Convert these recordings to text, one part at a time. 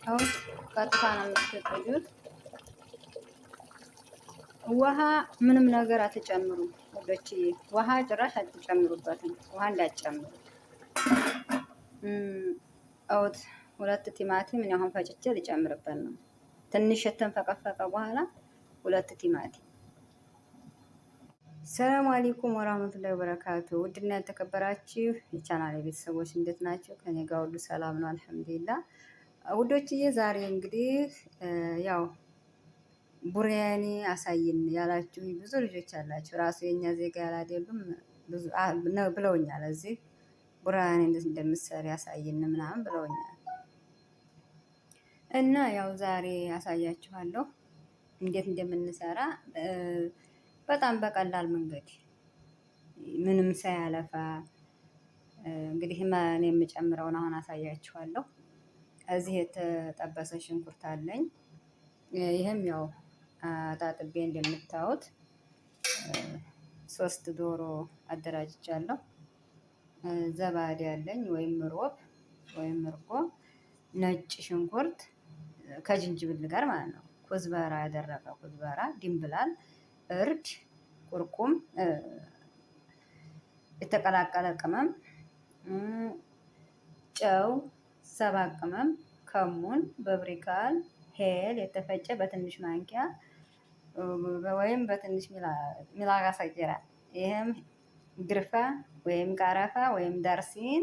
አሁን ቀጥታ ነው የምትጥዱት። ውሃ ምንም ነገር አትጨምሩም ውዶች፣ ውሃ ጭራሽ አትጨምሩበትም። ውሃ እንዳትጨምሩ። አውት ሁለት ቲማቲም እኔ አሁን ፈጭቼ ልጨምርበት ነው። ትንሽ የተንፈቀፈቀ በኋላ ሁለት ቲማቲም። ሰላም አለይኩም ወራህመቱላሂ ወበረካቱ። ውድና የተከበራችሁ የቻናሌ ቤተሰቦች እንዴት ናቸው? ከኔ ጋር ሁሉ ሰላም ነው አልሐምዱሊላህ። ውዶችዬ ዛሬ እንግዲህ ያው ቡሪያኒ አሳይን ያላችሁ ብዙ ልጆች አላችሁ። ራሱ የኛ ዜጋ ያላደሉም ብዙ ብለውኛል። እዚህ ቡሪያኒ እንዴት እንደምትሰሪ አሳይን ምናምን ብለውኛል። እና ያው ዛሬ አሳያችኋለሁ እንዴት እንደምንሰራ በጣም በቀላል መንገድ ምንም ሳያለፋ። እንግዲህ እኔ የምጨምረውን አሁን አሳያችኋለሁ። እዚህ የተጠበሰ ሽንኩርት አለኝ። ይህም ያው አጣጥቤ እንደምታዩት ሶስት ዶሮ አደራጅቻለሁ። زبادي አለኝ ወይም روب ወይም እርጎ፣ ነጭ ሽንኩርት ከጅንጅብል ጋር ማለት ነው። كزبرة ያደረቀ كزبرة፣ ድንብላል፣ እርድ፣ كركم፣ የተቀላቀለ ቅመም፣ ጨው፣ ሰባ ቅመም፣ ከሙን፣ بابريكا፣ هيل የተፈጨ በትንሽ ማንኪያ ወይም በትንሽ ملعقة صغيرة፣ ይህም قرفة ወይም ቀረፋ ወይም دارسين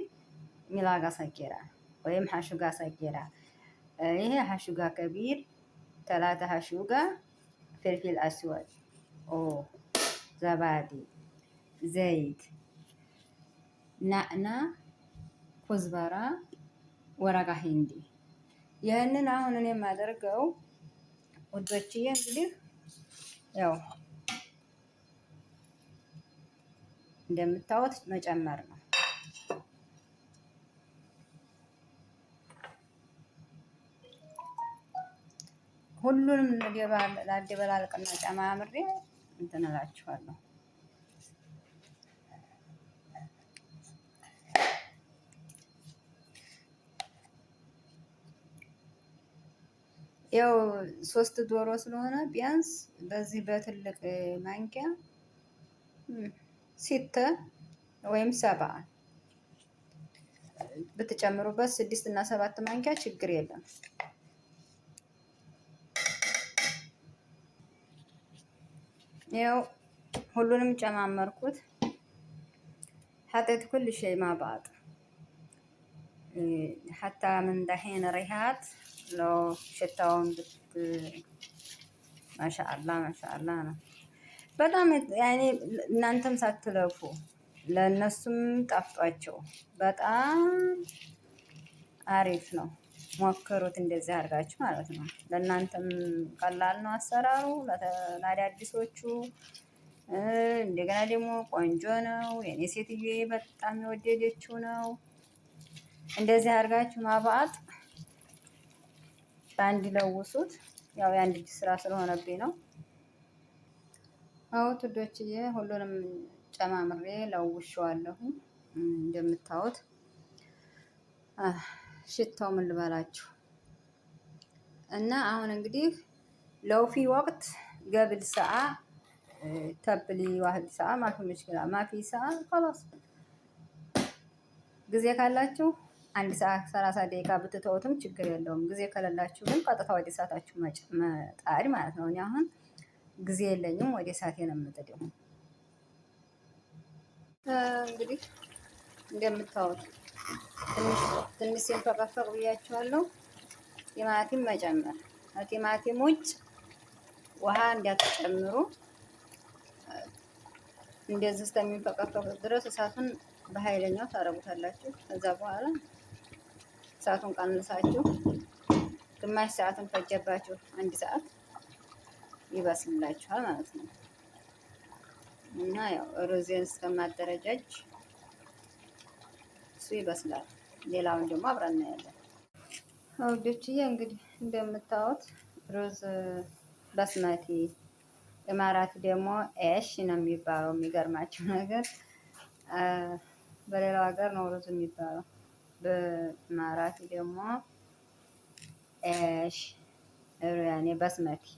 ملعقة صغيرة ወይም حاشوقة صغيرة። ይሄ حاشوقة كبير ثلاثة حاشوقة فلفل أسود ኦ زبادي ዘይት نعناع كزبرة ورق هندي። ይህንን አሁን እኔ የማደርገው ውዶችዬ እንግዲህ ያው እንደምታዩት መጨመር ነው። ሁሉንም ላደበላልቅና ጨማምሬ እንትን እላችኋለሁ። ያው ሶስት ዶሮ ስለሆነ ቢያንስ በዚህ በትልቅ ማንኪያ ستة ወይም سبعة ብትጨምሩበት ስድስት እና ሰባት ማንኪያ ችግር የለም። ያው ሁሉንም ጨማመርኩት። حطيت كل شيء مع بعض حتى من دحين ريحات لو ሽታውን ብት ማሻአላ ማሻአላ ነው። በጣም ያኔ እናንተም ሳትለፉ ለእነሱም ጣፍጧቸው በጣም አሪፍ ነው። ሞክሩት እንደዚህ አድርጋችሁ ማለት ነው። ለእናንተም ቀላል ነው አሰራሩ ለአዳዲሶቹ፣ እንደገና ደግሞ ቆንጆ ነው። የኔ ሴትዮ በጣም የወደደችው ነው። እንደዚህ አድርጋችሁ ማባአጥ በአንድ ለውሱት። ያው የአንድ እጅ ስራ ስለሆነብኝ ነው። አዎ ውዶችዬ ሁሉንም ጨማምሬ ለውሼዋለሁ። እንደምታዩት ሽታው ምን ልበላችሁ እና አሁን እንግዲህ لو في وقت قبل ساعة تبلي واحد ساعة ما في مشكلة ما في ساعة خلاص ጊዜ ካላችሁ አንድ ሰዓት 30 ደቂቃ ብትተውትም ችግር የለውም። ጊዜ ከሌላችሁ ግን ቀጥታ ወደ እሳታችሁ መጣድ ማለት ነው። እኔ አሁን ጊዜ የለኝም፣ ወደ እሳቴ ነው የምጥደው። እንግዲህ እንደምታዩት ትንሽ ሲንፈቀፈቅ ብያችኋለሁ። ቲማቲም መጨመር፣ ከቲማቲም ውጭ ውሃ እንዳትጨምሩ። እንደዚህ እስከሚንፈቀፈቅ ድረስ እሳቱን በኃይለኛው ታረጉታላችሁ። ከዛ በኋላ እሳቱን ቀንሳችሁ ግማሽ ሰዓትን ፈጀባችሁ አንድ ሰዓት ይበስልላችኋል ማለት ነው። እና ያው ሩዜን እስከማደረጃጅ እሱ ይበስላል። ሌላውን ደግሞ አብረን እናያለን። ውዶችዬ እንግዲህ እንደምታዩት ሩዝ basmati ኢማራት ደግሞ عيش ነው የሚባለው። የሚገርማችሁ ነገር በሌላው ሀገር ነው ሩዝ የሚባለው። በኢማራት ደግሞ እሺ ያኔ basmati።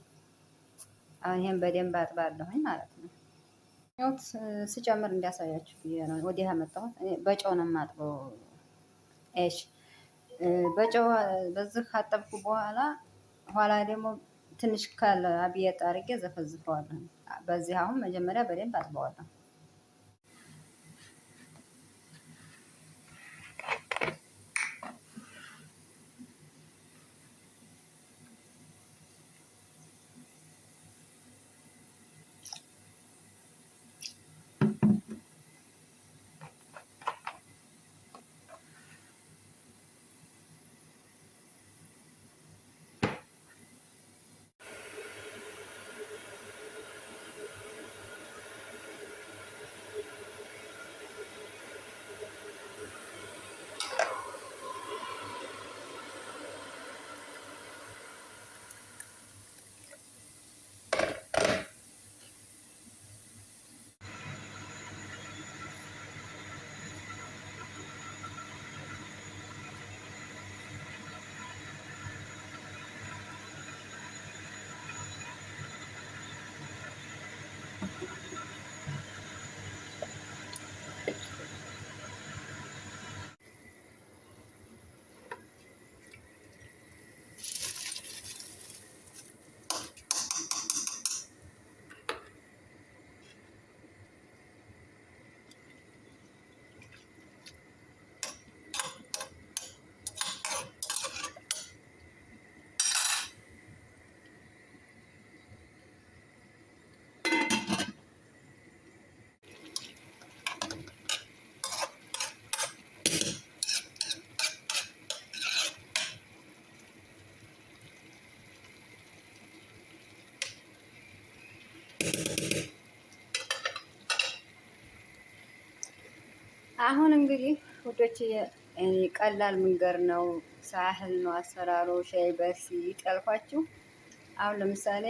አሁን ይሄን በደንብ አጥባለሁኝ ማለት ነው። ያው ስጨምር እንዲያሳያችሁ ብዬ ነው ወዲህ ያመጣሁት። በጨው ነው የማጥበው። እሺ በጨው በዚህ ካጠብኩ በኋላ ኋላ ደግሞ ትንሽ خل أبيض አድርጌ ዘፈዝፈዋለሁ። በዚህ አሁን መጀመሪያ በደንብ አጥበዋለሁ። አሁን እንግዲህ ውዶች ቀላል መንገድ ነው፣ سهل ነው አሰራሩ። شي بسيط ያልኳችሁ አሁን ለምሳሌ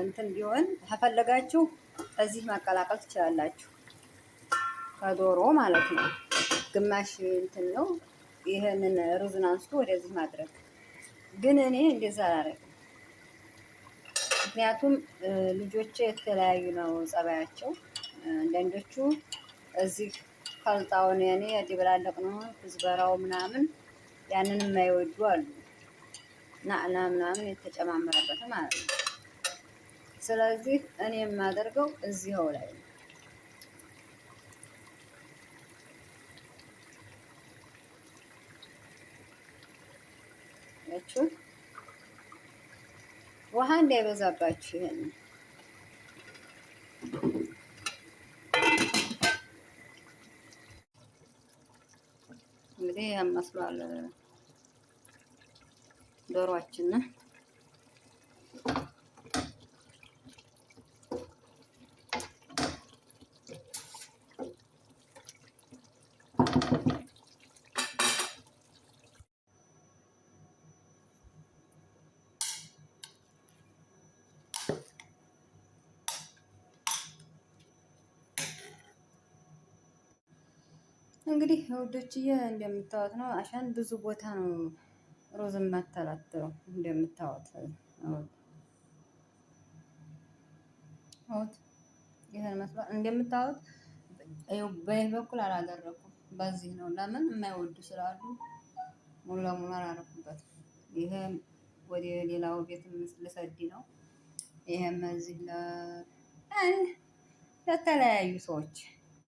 እንትን ቢሆን ከፈለጋችሁ እዚህ ማቀላቀል ትችላላችሁ፣ ከዶሮ ማለት ነው። ግማሽ እንትን ነው። ይህንን ሩዝን አንስቶ ወደዚህ ማድረግ ግን እኔ እንደዛ አላደርግም። ምክንያቱም ልጆቼ የተለያዩ ነው ጸባያቸው። አንዳንዶቹ እዚህ خلطة ውን ያኔ ያደበላለቅ ነው كزبرة ው ምናምን ያንን የማይወዱ አሉ። نعناع ምናምን የተጨማመረበት ማለት ነው። ስለዚህ እኔ የማደርገው እዚህው ላይ ነው። ውሃ እንዳይበዛባችሁ ይሄን እንግዲህ ያመስሏል ዶሯችን። እንግዲህ ውዶችዬ እንደምታዩት ነው። عشان ብዙ ቦታ ነው ሩዝ የማተላትለው እንደምታዩት ይሄን መስሏል። እንደምታዩት በይህ በኩል አላደረኩም፣ በዚህ ነው። ለምን የማይወዱ ስላሉ ሙሉ ለሙሉ አላደረኩበትም። ይሄ ወደ ሌላው ቤት ልሰድ ነው። ይሄም እዚህ ለተለያዩ ሰዎች